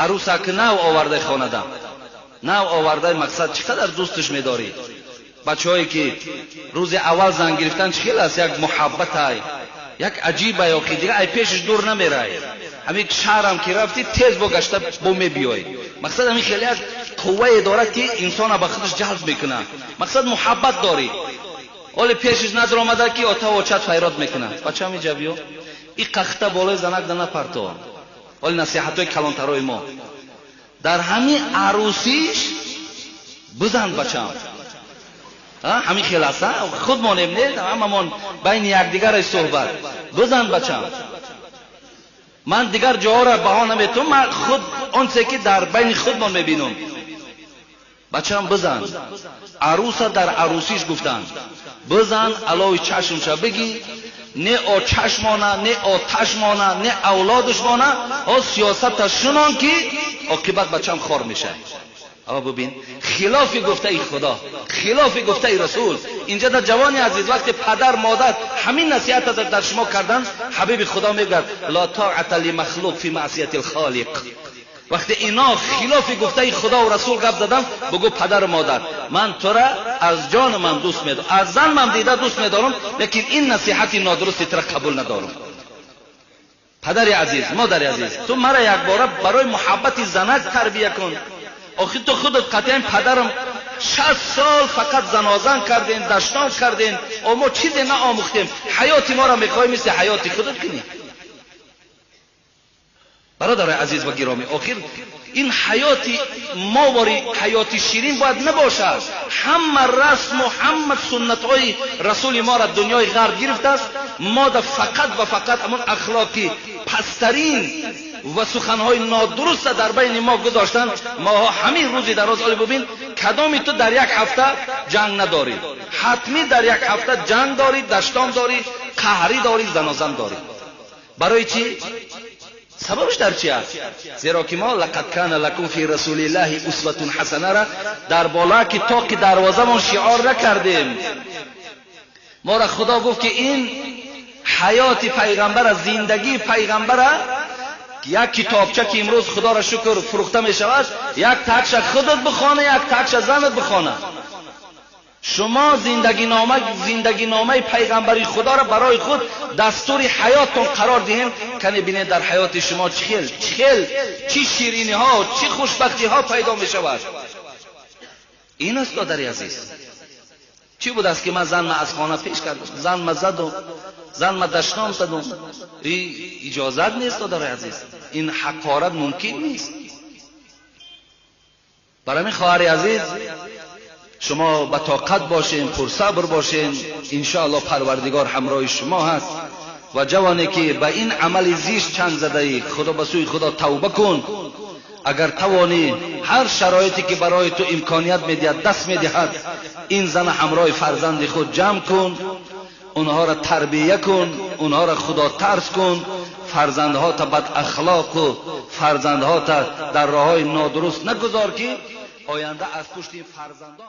Арӯса ки нав овардаи хонада, нав овардаи, мақсад чӣ қадар дӯсташ медорӣ. Бачаҳое ки рӯзи аввал зан гирифтан, чӣ хел аст, як муҳаббатай, як аҷибай, охи дига ай пешаш дур намерай. Ҳамин шаҳрам ки рафтӣ, тез бо гашта бо мебиёй. Мақсад, ҳамин хеле як қуввае дорад, ки инсона ба худаш ҷалб мекунад. Мақсад, муҳаббат дорӣ. Оле пешаш надромада, ки отаву очат файрод мекунад: «Бачам, иҷа биё, и қахта болои занак да напарто». Оли насиҳатҳои калонтарои мо дар ҳамин арӯсиш: «Бизан, бачам». Ҳамин хел аст, худ монем, не, ҳамамон байни якдигаре суҳбат: «Бизан, бачам». Ман дигар ҷоҳоро баҳо наметавонам, ман худ онсе ки дар байни худмон мебинам: «Бачам, бизан». Арӯса дар арӯсиш гуфтанд: «Бизан, алои чашмша бигӣ, не очашмона, не оташмона, не авлодушмона, о сиёсата шунон, ки оқибат бачам хор мешавад». Ава бубин, хилофи гуфтаи Худо, хилофи гуфтаи Расул. Инҷа дар ҷавони азиз, вақте падар модар ҳамин насиҳата дар шумо карданд, ҳабиби Худо мегӯяд: «Ла тоата лимахлуқ фи маъсияти лхолиқ». Вақте ино хилофи гуфтаи Худову Расул гап заданд, бугӯ: «Падару модар, ман тура аз ҷонамам дӯст медорам, аз занмам дида дӯст медорам, лекин ин насиҳати нодурусти тура қабул надорам. Падари азиз, модари азиз, ту мара якбора барои муҳаббати занак тарбия кун. Охи ту худат қатъиян падарам 60 сол фақат занозан кардем, даштон кардем, о мо чизе наомӯхтем. Ҳаёти моро мехоҳӣ мисли ҳаёти худат кунӣ?» Бародарои азиз ва гиромӣ, охир ин ҳаёти мовори ҳаёти ширин бояд набошад. Ҳама расму ҳама суннатҳои расули моро дунёи ғарб гирифтааст. Мода фақат ва фақат ҳамон ахлоқи пасттарин ва суханҳои нодуруста дар байни мо гузоштанд. Моҳо ҳамин рӯзи дароз, оли бубин, кадоми ту дар як ҳафта ҷанг надорӣ? Ҳатмӣ дар як ҳафта ҷанг дорӣ, даштон дорӣ, қаҳрӣ дорӣ, занозан дорӣ. Барои чӣ? Сабабш дар чи аст? Зеро ки мо «Лақад кана лакум фи расулиллаҳи усватун ҳасанара» дар бола ки тоқи дарвозамон шиор накардем. Моро Худо гуфт, ки ин ҳаёти пайғамбара, зиндагии пайғамбара як китобча, ки имрӯз, Худоро шукр, фурӯхта мешавад, як такша худат бихона, як такша занат бихона. Шумо зиндагиномаи пайғамбари Худоро барои худ дастури ҳаёттон қарор диҳем, кане бинед, дар ҳаёти шумо чӣ хел, чӣ хел, чӣ шириниҳо, чӣ хушбахтиҳо пайдо мешавад. Ин аст, додари азиз. Чӣ будааст, ки ман занма аз хона пеш кардам, занма задум, занма дашном задум? Иҷозат нест, додари азиз, ин ҳақорат мумкин нест. Барои ҳамин, хоҳари азиз, шумо ба тоқат бошен, пурсабр бошен, иншоалло Парвардигор ҳамроҳи шумо ҳаст. Ва ҷавоне ки ба ин амали зишт чанг задаӣ, Худо, ба сӯи Худо тавба кун. Агар тавонӣ, ҳар шароите ки барои ту имконият медиҳад, даст медиҳад, ин зана ҳамроҳи фарзанди худ ҷамъ кун, онҳоро тарбия кун, онҳоро худотарс кун. Фарзандҳота бадахлоқу фарзандҳота дар роҳҳои нодуруст нагузор, ки оянда аз пушти ин фарзандон